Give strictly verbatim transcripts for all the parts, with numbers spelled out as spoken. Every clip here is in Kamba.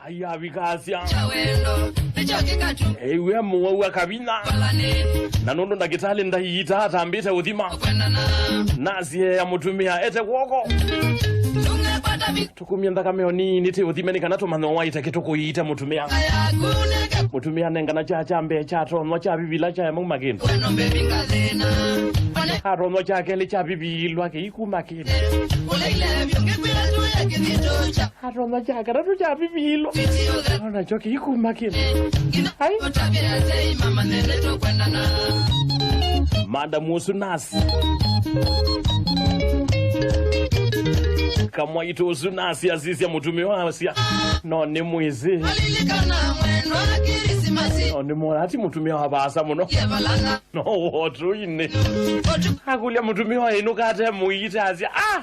Ai, avikasya. Ĩw'e mũwau akavinya. Na nũndũ ndakĩtalĩ ndaiita atambĩte ũthima, nasieea mũtumĩa ete kw'oko. Tũkumye nthakame o nini tĩ ũthime nĩ kana tũmanye waĩte kĩtũkũiite mũtumĩa. Mũtumĩa nengana kya kya mbee kyatonywa kya vivila kyaema kuma kĩndũ. Atonywa kya kelĩ kya vivilwa kĩikuma kĩndũ. Atonywa kya katatũ kya vivilwa. Onakyo kĩikuma kĩndũ. Ai. Madam ũsu nasi. Kamwaitũ ũsu nasi asisya mũtumĩa wasya. No nĩ mwĩsĩ. No nĩ mwona ati mũtumĩa wa vaasa mũno. No wotũinĩ. Akũlya mũtumĩa wa ĩnũka ate mũiite asya. Ah!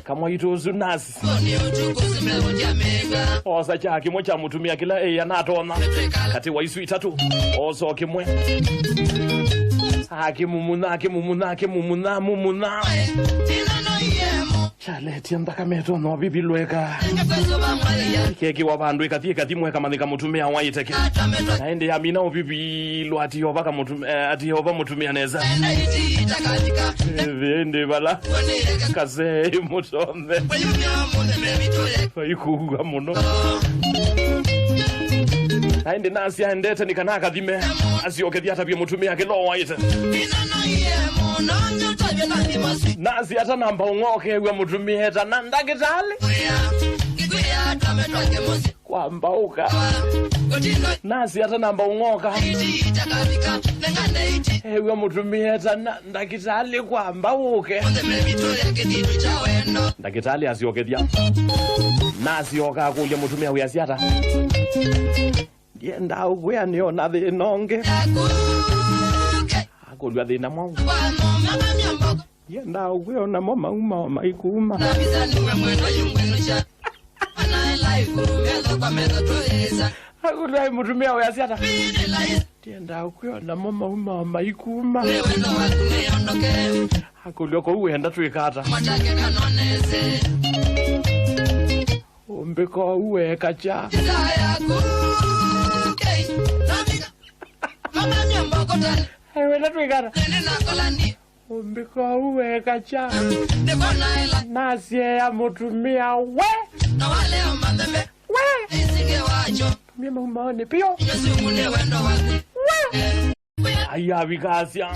Kamwaitũ ũsu nasi. Osa kya kĩmwe kya mũtumĩa kĩla ĩĩ anatonya katĩ wa isu itatũ. Osa o kĩmwe. Akĩmumunya, akĩmumunya, akĩmumunya, mumunya. Kyaletie nthakame ĩtonya ũvivilweka. Ĩkekĩwa vandũ ĩkathi, ĩkathi mweka manyĩka mũtumĩa waĩte kĩ. Na ĩndĩ yamina ũvivilwa ati Yeova kamũtum-, eh, ati Yeova mũtumĩa nesa. Ĩndĩ vala kasei mũtome. Vaikũua mũno. Na ĩndĩ nasya endete nĩ kana akathime. Asyokethya atavye mũtumĩa kĩla waĩte. Nasi atanamba ũng'okew'a mũtumĩa eta na ndakĩtalĩ. Kwamba ũka. Nasi atanamba ũng'oka. Ew'a mũtumĩa eta na ndakĩtalĩ kwamba ũke. Ndakĩtalĩ asyokethya. Nasi oka akũlya mũtumĩa wĩasya ata. Ndiendaa ũkwĩa nĩ ona thĩna ũngĩ. Akũlw'a thĩna mwaũ? Ndiendaa ũkwĩa onamo mauma o maikuma. Akũlw'a mũtumĩa wĩasya ata? Ndiendaa ũkwĩa onamo mauma o maikuma. Akũlw'a kũu wenda twĩka ata? Ũmbĩka ũu weeka kya? Wenda twĩka ata? Ũmbĩka ũu weeka kya? Nasieea mũtumĩa we. We. Tumie maumaonĩ piũ. We. Ai, avikasya.